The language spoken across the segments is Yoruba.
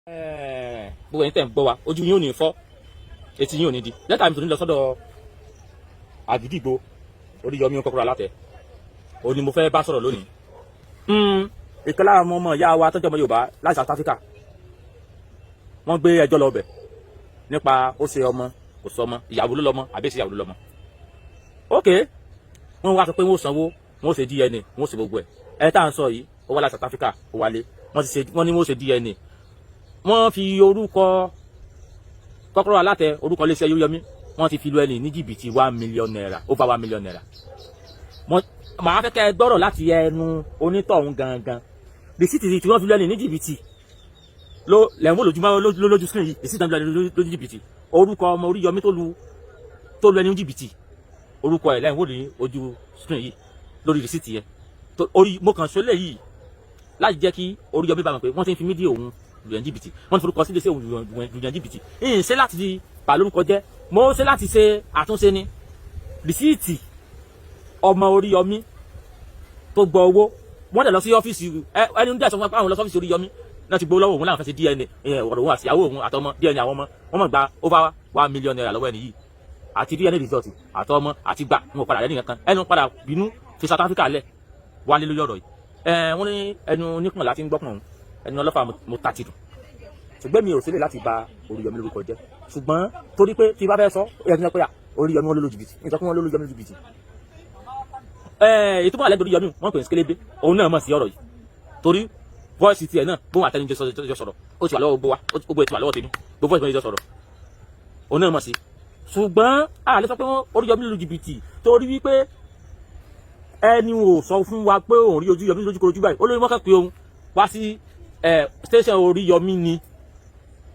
Gbogbo ẹ̀yin tẹ̀ ń gbọ́ wa, ojú yín ò ní fọ́, etí yín ò ní di. Lẹ́tà mi tó ní lọ sọ́dọ̀ Àgídìgbò Oríyọmí Kọ́kọ́rọ́ Alátẹ, òun ni mo fẹ́ bá sọ̀rọ̀ lónìí. Ìkan lára ọmọ ọmọ ìyá wa tó jẹ́ ọmọ Yorùbá láti South Africa, wọ́n gbé ẹjọ́ lọ bẹ̀ nípa ó ṣe ọmọ, kò sọ ọmọ, ìyàwó ló lọ́mọ àbí ìṣe ìyàwó ló lọ́mọ. Ok, wọ́n wá sọ pé wọ́n sanwó, wọ́n ṣe DNA, wọ́n ṣe gbogbo ẹ̀. Ẹ tá à ń sọ yìí, ó wá láti South Africa, ó wálé, wọ́n ti ṣe, wọ́n ní wọ́n ṣe DNA, wọ́n fi orúkọ Kọ́kọ́rọ́ Alátẹ, orúkọ iléeṣẹ́ Oríyọmí, wọ́n ti fi lu ẹni ní jìbìtì ₦1 million, over ₦1 million. Màá fẹ́ kẹ́ ẹ gbọ́rọ̀ láti ẹnu onítọ̀hún gangan. Receipt tí wọ́n fi lu ẹni ní jìbìtì ló lẹ́wọ̀n lójúmọ́ lójú screen yìí. Receipt tí wọ́n fi lu ẹni lójú jìbìtì, orúkọ ọmọ Oríyọmí tó lu ẹni ní jìbìtì, orúkọ ẹ̀ lẹ́wọ̀n ní ojú screen yìí lórí receipt yẹn. Orí mo kàn sọ léyìí láti jẹ́ kí Oríyọmí bá mọ̀ pé wọ́n ti ń fi media òun lù yẹn jìbìtì, wọ́n ti forúkọ sílé sí òun lù yẹn jìbìtì. Ìyìn ṣe láti bà lórúkọ jẹ́, mo ṣe láti ṣe àtúnṣe ni. Receipt ọmọ Oríyọmí tó gbọ́ owó, wọ́n dẹ̀ lọ sí ọ́fíìsì ẹni dẹ̀ sọ fún wa pé àwọn lọ sí ọ́fíìsì Oríyọmí náà ti gbowó lọ́wọ́ òun, láwọn fẹ́ ṣe DNA ọ̀rọ̀ òun àti ìyàwó òun àtọmọ, DNA àwọn ọmọ. Wọ́n mọ̀ gba over ₦1 million lọ́wọ́ ẹni yìí, àti DNA result àtọmọ àti gbà wọn ò padà lẹ́nu kankan. Ẹnu padà bínú fi South Africa lẹ̀ wálé lórí ọ̀rọ̀ yìí. Wọ́n ní ẹnu onípọ̀n láti ń gbọ́pọ̀n òun, ẹnu ọlọ́fà mo ta ti dùn. Ṣùgbọ́n mi ò sílẹ̀ láti ba Oríyọmí lórúkọ jẹ́, ṣùgbọ́n torí pé tí bá fẹ́ sọ, ó yẹ kí n sọ pé Oríyọmí wọn ló lu jìbìtì, nítorí wọn ló lu jìbìtì. Ètò bá lẹ́gbẹ̀ẹ́ Oríyọmí, wọ́n pè ní Skelebe, òun náà mọ̀ sí ọ̀rọ̀ yìí torí voice tiẹ̀ náà, bóun àtẹnujẹ jọ sọ̀rọ̀, ó ti wà lọ́wọ́ gbogbo wa, gbogbo ẹ̀ ti wà lọ́wọ́ tèmi, gbogbo voice jọ sọ̀rọ̀, òun náà mọ̀ sí. Ṣùgbọ́n a lè sọ pé Oríyọmí lu jìbìtì torí wípé ẹni ò sọ fún wa pé òun rí ojú Yọmí lójú korojú báyìí. Olórí wọn kàn pé òun wá sí station Oríyọmí ni,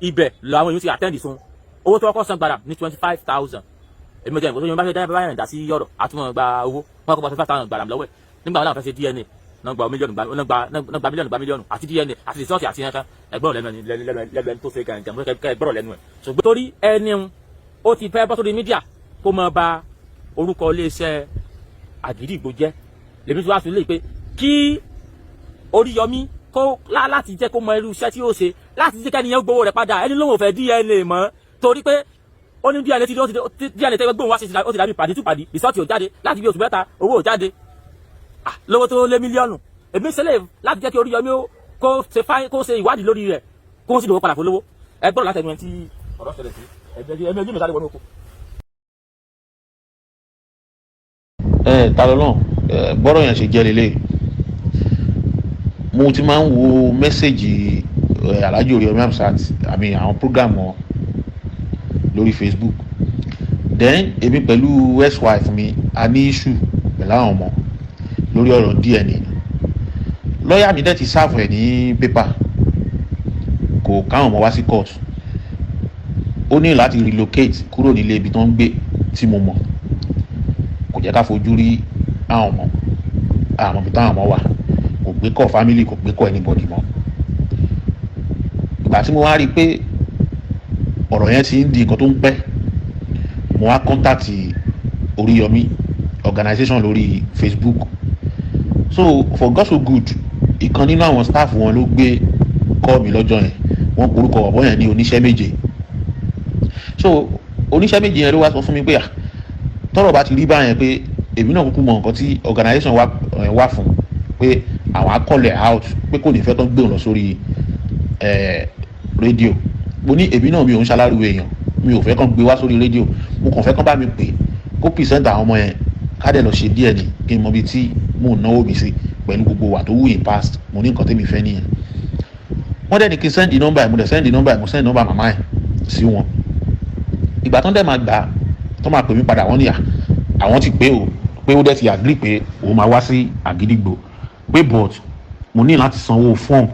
ibẹ̀ làwọn èèyàn ti attend sun owó tó kọ́kọ́ san gbàrà ní 25,000. Èmi jẹ́ ìgbésẹ̀ yẹn bá fẹ́ dá báyìí dá sí ọ̀rọ̀ àtúmọ̀ gba owó, wọn kọ́ gba 25,000 gbàrà lọ́wọ́ ẹ̀. Nígbà wọn làwọn fẹ́ ṣe DNA náà, gba mílíọ̀nù, náà gba mílíọ̀nù, gba mílíọ̀nù àti DNA àti result àti ẹ̀ka. Ẹgbọ́n lẹ́nu lẹ́nu ẹni tó ṣe gàǹgàn, kẹ́ ẹgbọ́rọ̀ lẹ́nu ẹ̀. Ṣùgbọ́n torí ẹni ó ti fẹ́ bọ́ sórí media kó máa ba orúkọ iléeṣẹ́ Àgídìgbò jẹ́, lèmi tí wàá fi lè pé kí Oríyọmí kó láti jẹ́ kó mọ irú iṣẹ́ tí ó ṣe láti jẹ́ kẹ́ni yẹn gbowó rẹ̀ padà. Ẹni lóun ò fẹ́ DNA mọ́ torí pé ó ní DNA tí DNA tẹ́gbẹ́ gbóhùn wá sí, ó ti dàbí pàdé tún pàdé, result ò jáde láti bí oṣù 3, owó ò jáde, lówó tó lé mílíọ̀nù. Èmi ṣẹlẹ̀ láti jẹ́ kí Oríyọmí kó ṣe fáyín, kó ṣe ìwádìí lórí rẹ̀, kó sì lówó padà fún lówó. Ẹ gbọ́dọ̀ láti ẹnu ẹni tí ọ̀rọ̀ ṣẹlẹ̀ sí. Ẹ̀mí ẹjú mi sáré wọnú oko. Ẹ ta lọ náà gbọ́dọ̀ yẹn ṣe jẹ́ lélẹ̀. Mo ti máa ń wo message Alhaji Oríyọmí Hamzat àmì àwọn program wọn lórí Facebook. Then èmi pẹ̀lú ex-wife mi, a ní issue pẹ̀lú àwọn ọmọ lórí ọ̀rọ̀ DNA. Lọ́ọ̀yà mi dẹ̀ ti serve ẹ̀ ní paper, kò káwọn ọmọ wá sí court. Ó ní láti relocate kúrò nílé ibi tó ń gbé tí mo mọ̀, kò jẹ́ ká fojú rí àwọn ọmọ, àwọn ibi táwọn ọmọ wà. Kò gbé kọ́ family, kò gbé kọ́ anybody mọ́. Ìgbà tí mo wá rí i pé ọ̀rọ̀ yẹn ti ń di nǹkan tó ń pẹ́, mo wá contact Oríyọmí organisation lórí Facebook. So for God so good, ìkan nínú àwọn staff wọn ló gbé call mi lọ́jọ́ yẹn. Wọ́n porúkọ ọ̀bọ yẹn ní oníṣẹ́ méje. So oníṣẹ́ méje yẹn ló wá sọ fún mi pé tọ́rọ̀ bá ti rí báyẹn, pé èmi náà kúkú mọ nǹkan tí organisation wa wà fún, pé àwọn á call ẹ̀ out, pé kò ní fẹ́ tán gbé òun lọ sórí rédíò. Mo ní èmi náà mi ò ń ṣaláriwo èèyàn, mi ò fẹ́ kàn gbé wá sórí rédíò, mo kàn fẹ́ kàn bá mi pè kó present àwọn ọmọ yẹn, ká dẹ̀ lọ ṣe díẹ̀ ní kí n mọ ibi tí mò ń náwó mi sí pẹ̀lú gbogbo wà tó wù in past. Mo ní nǹkan tẹ́mi fẹ́ nìyẹn. Wọ́n dẹ̀ ní kí n send nọ́mbà ẹ̀, mo dẹ̀ send nọ́mbà ẹ̀, mo send nọ́mbà màmá ẹ̀ sí wọn. Ìgbà tó ń dẹ̀ máa gbà tó máa pè mí padà, wọ́n ní à àwọn ti pé o, pé ó dẹ̀ ti agree pé òun máa wá sí Àgídìgbò, pé but mo ní láti sanwó fọ́ọ̀mù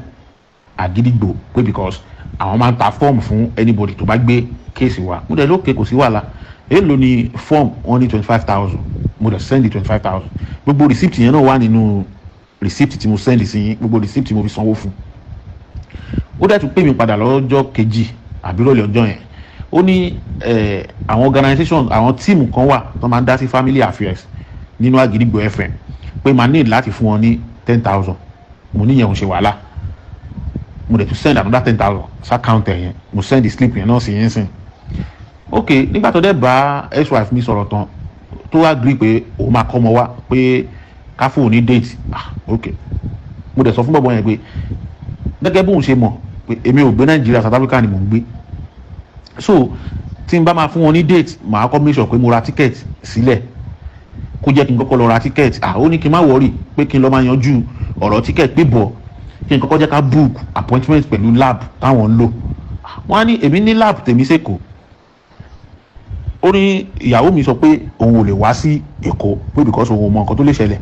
Àgídìgbò, pé because àwọn máa ń ta fọ́ọ̀mù fún anybody tó bá gbé case wa. Mo dẹ̀ lókè, kò sí wàhálà. Èèlò ni fọ́ọ̀mù? Wọ́n ní 25,000. Mo dẹ̀ send 25,000. Gbogbo receipt yẹn náà wà nínú receipt tí mo send sí yín, gbogbo receipt tí mo fi sanwó fún. Ó dẹ̀ tún pè mí padà lọ́jọ́ kejì àbí rọ̀lẹ́ ọjọ́ yẹn. Ó ní àwọn organisation, àwọn team kan wà tó máa ń dá sí family affairs nínú Àgídìgbò FM, pé màá need láti fún wọn ní 10,000. Mo níyẹn ò ṣe wàhálà. Mo dẹ̀ tún send another 10,000 sí account ẹ̀ yẹn. Mo send the slip yẹn náà sí yín sìn. Ok, nígbà tó dẹ̀ bá ex-wife mi sọ̀rọ̀ tán, tó agree pé òun máa kọ́ ọmọ wá, pé ká fóun ní date. Ah, ok. Mo dẹ̀ sọ fún bọ̀bọ̀ yẹn pé gẹ́gẹ́ bóun ṣe mọ̀ pé èmi ò gbé Nàìjíríà, South Africa ni mò ń gbé. So tí n bá máa fún wọn ní date, màá kọ́ make sure pé mo ra ticket sílẹ̀, kó jẹ́ kí n kọ́kọ́ lọ ra ticket. Ah, ó ní kí n má worry, pé kí n lọ máa yanjú ọ̀rọ̀ ticket, pé bọ̀ kí n kọ́kọ́ jẹ́ ká book appointment pẹ̀lú lab táwọn ń lò. Wọ́n á ní èmi ní lab tèmi sèkó. Ó ní ìyàwó mi sọ pé òun ò lè wá sí Èkó, pé because òun ò mọ nǹkan tó lè ṣẹlẹ̀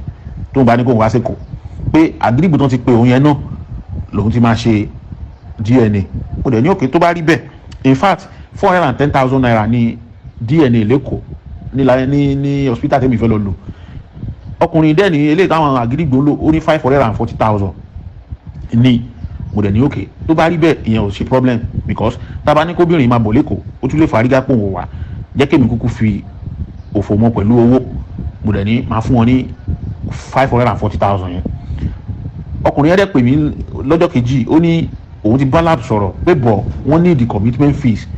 tóun bá ní kóun wá sí Èkó, pé Àgídìgbò tó ti pe òun yẹn náà lòun ti máa ṣe DNA. Mo dẹ̀ ní okay, tó bá rí bẹ́ẹ̀. In fact, ₦410,000 ní DNA lẹ́kọ̀ọ́ ní hospital tẹ́mi fẹ́ lọ lò. Ọkùnrin dẹ́ ní eléyìí táwọn Àgídìgbò ń lò, ó ní 540,000 ní. Mo dẹ̀ ní okay, tó bá rí bẹ́ẹ̀, ìyẹn ò ṣe problem, because tábà ní kóbìnrin máa bọ̀ lẹ́kọ̀ọ́, ó tún lè fàrígá pò wò wá. Jẹ́ kémi kúkú fi òfò mọ́ pẹ̀lú owó. Mo dẹ̀ ní máa fún wọn ní 540,000 yẹn. Ọkùnrin yẹn dẹ̀ pè mí lọ́jọ́ kejì, ó ní òun ti bá lab sọ̀rọ̀, pé bọ̀ wọ́n ní the commitment fees,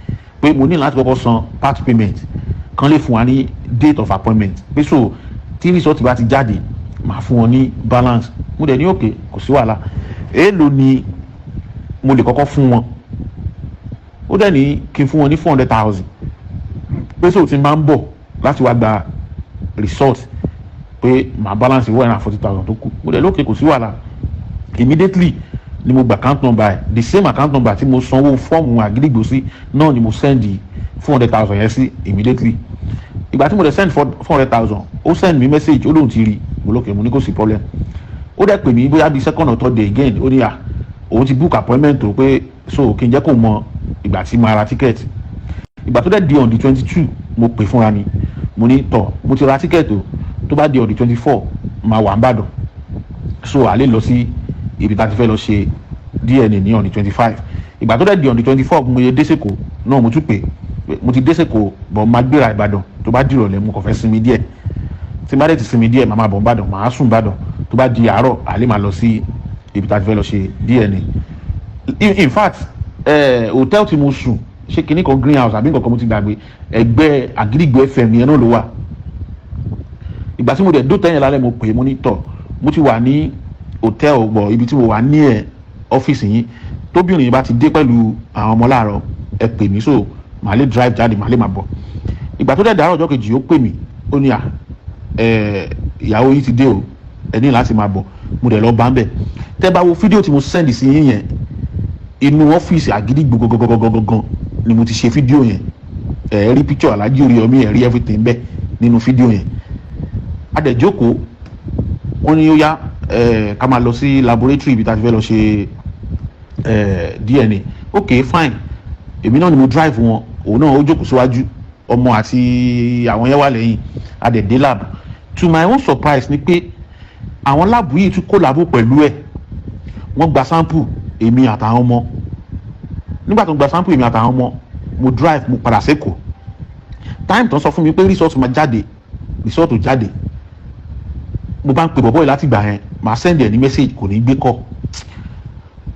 pé mo ní láti kọ́kọ́ san part payment kan lè fún wa ní date of appointment, pé so tí result bá ti jáde, màá fún wọn ní balance. Mo dẹ̀ ní okay, kò sí wàhálà. Èèlò ni mo lè kọ́kọ́ fún wọn? Ó dẹ̀ ní kí n fún wọn ní 400,000, pé so tí n bá ń bọ̀ láti wá gba result, pé màá balance 140,000 tó kù. Mo dẹ̀ l'okay, kò sí wàhálà. Immediately ni mo gba account number ẹ̀. The same account number tí mo sanwó fọ́ọ̀mù Àgídìgbò sí náà ni mo send 400,000 yẹn sí immediately. Ìgbà tí mo dẹ̀ send 400,000, ó send mi message, ó lóun ti rí. Mo l'okay, mo ní kò sí problem. Ó dẹ̀ pè mí bóyá bíi second or third day again, ó ní à òun ti book appointment o, pé so kí n jẹ́ kó mọ ìgbà tí màá ra ticket. Ìgbà tó dẹ̀ di on the 22, mo pè fúnra mi. Mo ní tọ̀, mo ti ra ticket o, tó bá di on the 24, máa wà n'Ìbàdàn, so à lè lọ sí ibi tá a ti fẹ́ lọ ṣe DNA ní on the 25. Ìgbà tó dẹ̀ di on the 24, mo yẹ dé sèkó náà, mo tún pè, mo ti dé sèkó bọ̀, máa gbéra Ìbàdàn tó bá dìrọ̀lẹ́. Mo kàn fẹ́ sinmi díẹ̀. Tí n bá dẹ̀ ti sinmi díẹ̀, màá máa bọ̀ n'Ìbàdàn, màá sùn n'Ìbàdàn. Tó bá di àárọ̀, à lè máa lọ sí ibi tá a ti fẹ́ lọ ṣe DNA. In fact, hotel tí mo sùn, ṣé kinní kan greenhouse àbí nǹkan kan, mo ti gbàgbé, ẹgbẹ́ Àgídìgbò FM yẹn náà ló wà. Ìgbà tí mo dẹ̀ dó tẹ́yìn lálẹ́, mo pè é, mo ní tọ̀, mo ti wà ní hotel bọ̀, ibi tí mo wà ní ẹ̀ ọ́fíìsì yín. Tóbìnrin yìí bá ti dé pẹ̀lú àwọn ọmọ láàárọ̀, ẹ pè mí, so màá lè drive jáde, màá lè máa bọ̀. Ìgbà tó dẹ̀ dàárọ̀ ọjọ́ kejì, ó pè mí, ó ní à ẹ ìyàwó yìí ti dé o, ẹ ní láti máa bọ̀. Mo dẹ̀ lọ bá ń bẹ̀. Tẹ́ bá wo fídíò tí mo send sí yín yẹn, inú ọ́fíìsì Àgídìgbò gangan ni mo ti ṣe fídíò yẹn. Ẹ rí picture Alhaji Oríyọmí, ẹ rí everything bẹ́ẹ̀ nínú fídíò yẹn. Adẹ̀jókòó, wọ́n ní ó yá, ẹ ká máa lọ sí laboratory ibi tá a ti fẹ́ lọ ṣe DNA. Ok, fine. Èmi náà ni mo drive wọn, òun náà ó jókòó síwájú, ọmọ àti àwọn yẹn wà lẹ́yìn. Adẹ̀dé lab. To my own surprise ni pé àwọn lab yìí tún collabo pẹ̀lú ẹ̀. Wọ́n gba sample èmi àtàwọn ọmọ. Nígbà tó ń gba sample èmi àtàwọn ọmọ, mo drive, mo padà sẹ́kọ̀ọ́. Time tó ń sọ fún mi pé result máa jáde, result ò jáde. Mo bá ń pè bọ̀bọ́ yìí láti gbà yẹn, màá send ẹ̀ ní message, kò ní gbé call.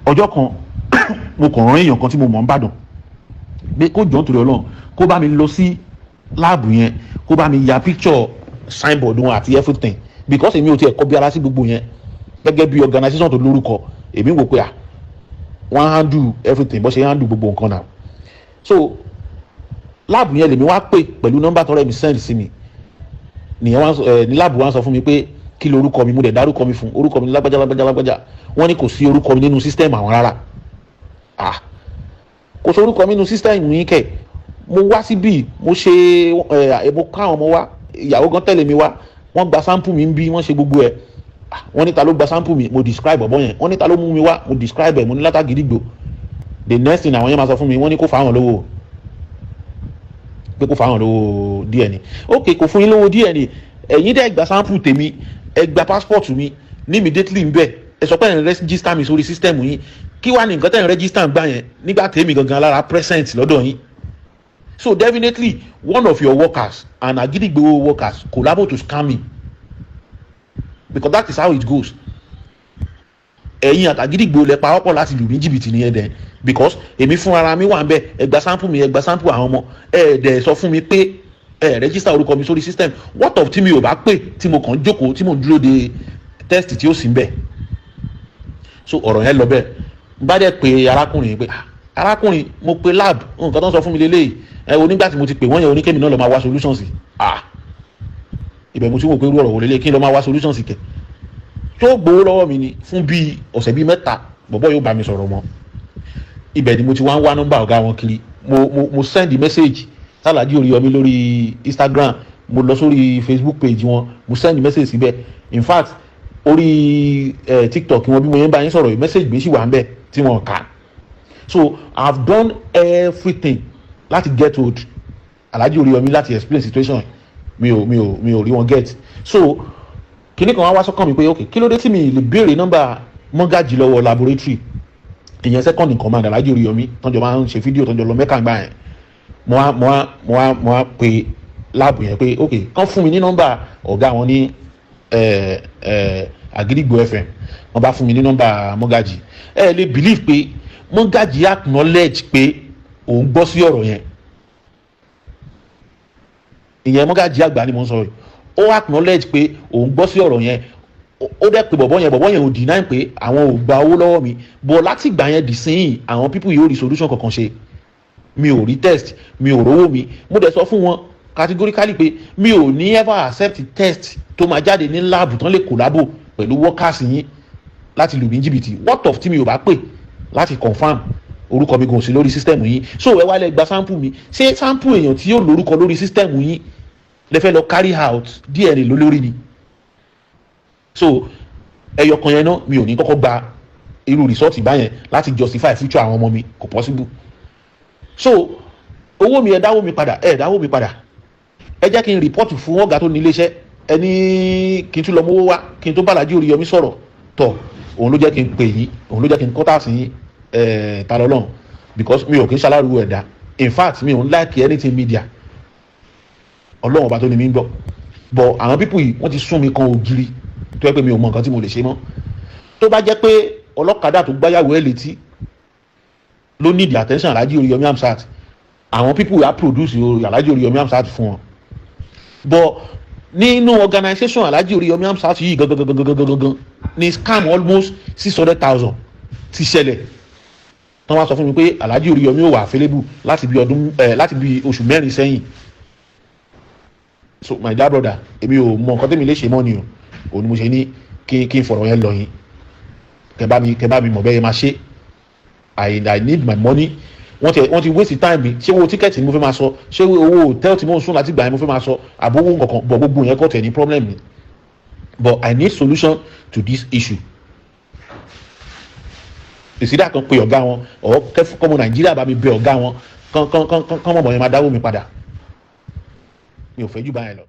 Ọjọ́ kan, mo kàn rán èèyàn kan tí mo mọ̀ n'Ìbàdàn pé kó jọ̀ọ́, nítorí Ọlọ́run, kó bá mi lọ sí lab yẹn, kó bá mi ya picture signboard wọn àti everything, because èmi ò tiẹ̀ kọ́ bí ara sí gbogbo yẹn. Gẹ́gẹ́ bí organisation tó lórúkọ, èmi wò pé à wọ́n handle everything bó ṣe handle gbogbo nǹkan náà. So lab yẹn lèmi wá pè pẹ̀lú nọ́mbà tọ́rẹ́ mi send sí mi nìyẹn. Wá ẹ ní lab wá sọ fún mi pé kí ló orúkọ mi. Mo dẹ̀ dárúkọ mi fún, orúkọ mi lágbájá, lágbájá, lágbájá. Wọ́n ní kò sí orúkọ mi nínú system àwọn rárá. Ah, kò sí orúkọ mi nínú system yín kẹ̀? Mo wá síbí, mo ṣe ẹ, mo ká àwọn ọmọ wá, ìyàwó gan tẹ̀lé mi wá, wọ́n gba sample mi ń bí, wọ́n ṣe gbogbo ẹ̀. Wọ́n ní ta ló gba sample mi? Mo describe ọ̀bọ yẹn. Wọ́n ní ta ló mú mi wá? Mo describe ẹ̀, mo ní látàgídìgbò. The next thing àwọn yẹn máa sọ fún mi, wọ́n ní kó fáwọn lówó, pé kó fáwọn lówó DNA. Ok, kò fún yín lówó DNA. Ẹ̀yin dẹ̀ gba sample tèmi, ẹ gba passport mi ní immediately ń bẹ̀, ẹ sọ pé ẹ̀ ń register mi sórí system yín. Kí wàá ní nǹkan tẹ̀ ń register gbà yẹn nígbà tèmi gangan lára present lọ́dọ̀ yín? So definitely, one of your workers and Agidigbo workers collabo to scam me, because that is how it goes. Ẹ̀yin àtàgídìgbò lẹ pawọ́pọ̀ láti lù mí jìbìtì nìyẹn dẹ̀, because èmi fún ara mi wà ń bẹ̀. Ẹ gba sample mi, ẹ gba sample àwọn ọmọ, ẹ dẹ̀ sọ fún mi pé ẹ register orúkọ mi sórí system. What of tí mi ò bá pè, tí mo kàn jókòó, tí mo dúró de test tí ó sì ń bẹ̀? So ọ̀rọ̀ yẹn lọ bẹ́ẹ̀. N bá dẹ̀ pé arákùnrin pé, "Ah, arákùnrin, mo pe lab, nǹkan tó ń sọ fún mi lélẹ́yìí." Ẹ wo, nígbà tí mo ti pè wọ́n yẹn, oníkémi náà lọ máa wá solution sí. Ah, ibẹ̀ mo ti wò pé irú ọ̀rọ̀ wò lélẹ́yìí? Kí n lọ máa wá solution sí kẹ̀? Tó gbowó lọ́wọ́ mi ni fún bíi ọ̀sẹ̀ 3, bọ̀bọ́ yóò bá mi sọ̀rọ̀ mọ́. Ibẹ̀ ni mo ti wá ń wá nọ́mbà ọ̀gá wọn kiri. Mo send message sálàjì Oríyọmí lórí Instagram, mo lọ sórí Facebook page wọn, mo send message síbẹ̀. In fact, orí TikTok wọn, bí mo yẹn bá yín sọ̀rọ̀ yìí, message mi sì wà ń bẹ̀ tí wọ́n kà. So I have done everything láti get hold Alhaji Oríyọmí, láti explain situation. Mi ò rí wọn get. So kíní kan wá wá sọ́kàn mi pé, ok, kí ló dé tí mi lè béèrè nọ́mbà mọ́gàjì lọ́wọ́ laboratory, ìyẹn second in command Alhaji Oríyọmí, tọ́jọ́ máa ń ṣe fídíò, tọ́jọ́ lọ mẹ́kà gbà yẹn? Mo wá pe lab yẹn pé, ok, kán fún mi ní nọ́mbà ọ̀gá wọn ní Àgídìgbò FM. Wọ́n bá fún mi ní nọ́mbà mọ́gàjì. Ẹ lè believe pé mọ́gàjì acknowledge pé òun gbọ́ sí ọ̀rọ̀ yẹn. Ìyẹn mọ́gàjì àgbà ni mo ń sọ yìí. Ó acknowledge pé òun gbọ́ sí ọ̀rọ̀ yẹn. Ó dẹ̀ pé bọ̀bọ̀ yẹn. Bọ̀bọ̀ yẹn ò deny pé àwọn ò gba owó lọ́wọ́ mi bọ̀. Láti ìgbà yẹn dì síyìn, àwọn people yóò rí solution kankan ṣe. Mi ò rí test, mi ò rówó mi. Mo dẹ̀ sọ fún wọn categorically pé mi ò ní ever accept test tó máa jáde ní lab tán lè collabo pẹ̀lú workers yín láti lù mí jìbìtì. What of tí mi ò bá pè láti confirm? Orúkọ mi kò sí lórí system yín. So ẹ wá lẹ gba sample mi. Ṣé sample èèyàn tí yóò lórúkọ lórí system yín lẹ fẹ́ lọ carry out DNA ló lórí ni? So ẹyọ kan yẹn náà, mi ò ní kọ́kọ́ gba irú result báyẹn láti justify future àwọn ọmọ mi. Kò possible. So owó mi, ẹ dáwó mi padà, ẹ dáwó mi padà. Ẹ jẹ́ kí n report fún ọ̀gá tó ní iléeṣẹ́. Ẹ ní kí n tún lọ mówó wá kí n tó bá Alhaji Oríyọmí sọ̀rọ̀. Tọ̀, òun ló jẹ́ kí n pè yín, òun ló jẹ́ kí n kọ́tà sí yín. Ẹ̀ ta lọ́lọ́run, because mi ò kí n ṣaláriwo ẹ̀dá. In fact, mi ò ń like anything media. Ọlọ́run ọba tó ní mi ń gbọ́. But àwọn people yìí, wọ́n ti sún mi kan ògiri tó yẹ pé mi ò mọ nǹkan tí mo lè ṣe mọ́. Tó bá jẹ́ pé ọlọ́kadà tó gbáyàwó ẹ̀ létí ló need the attention Alhaji Oríyọmí Hamzat, àwọn people yà produce Alhaji Oríyọmí Hamzat fún wọn. But nínú organisation Alhaji Oríyọmí Hamzat yìí gangan gangan gangan gangan ní scam almost 600,000 ti ṣẹlẹ̀. Tán wá sọ fún mi pé Alhaji Oríyọmí ò wà available láti bí ọdún ẹ, láti bí oṣù 4 sẹ́yìn. So my dear brother, èmi ò mọ nǹkan tẹ́mi lè ṣe mọ́ ni o. Òun ni mo ṣe ní kí n fọ̀rọ̀ yẹn lọ yín, kẹ bá mi mọ̀ bẹ́ẹ̀ máa ṣe. I need my money. Wọ́n ti waste time mi. Ṣé owó ticket ni mo fẹ́ máa sọ? Ṣé owó hotel tí mo ń sùn láti gbà yẹn mo fẹ́ máa sọ? Àbówó nǹkankan bọ̀? Gbogbo yẹn kọ́ tẹ̀ ní problem mi, but I need solution to this issue. Ìsídà kan pe ọ̀gá wọn ọ̀ kọ́mọ Nàìjíríà bá mi bẹ ọ̀gá wọn kán kán kán kán mọ̀ bọ̀ yẹn máa dáwó mi padà. Mi ò fẹ́ jù báyẹn lọ.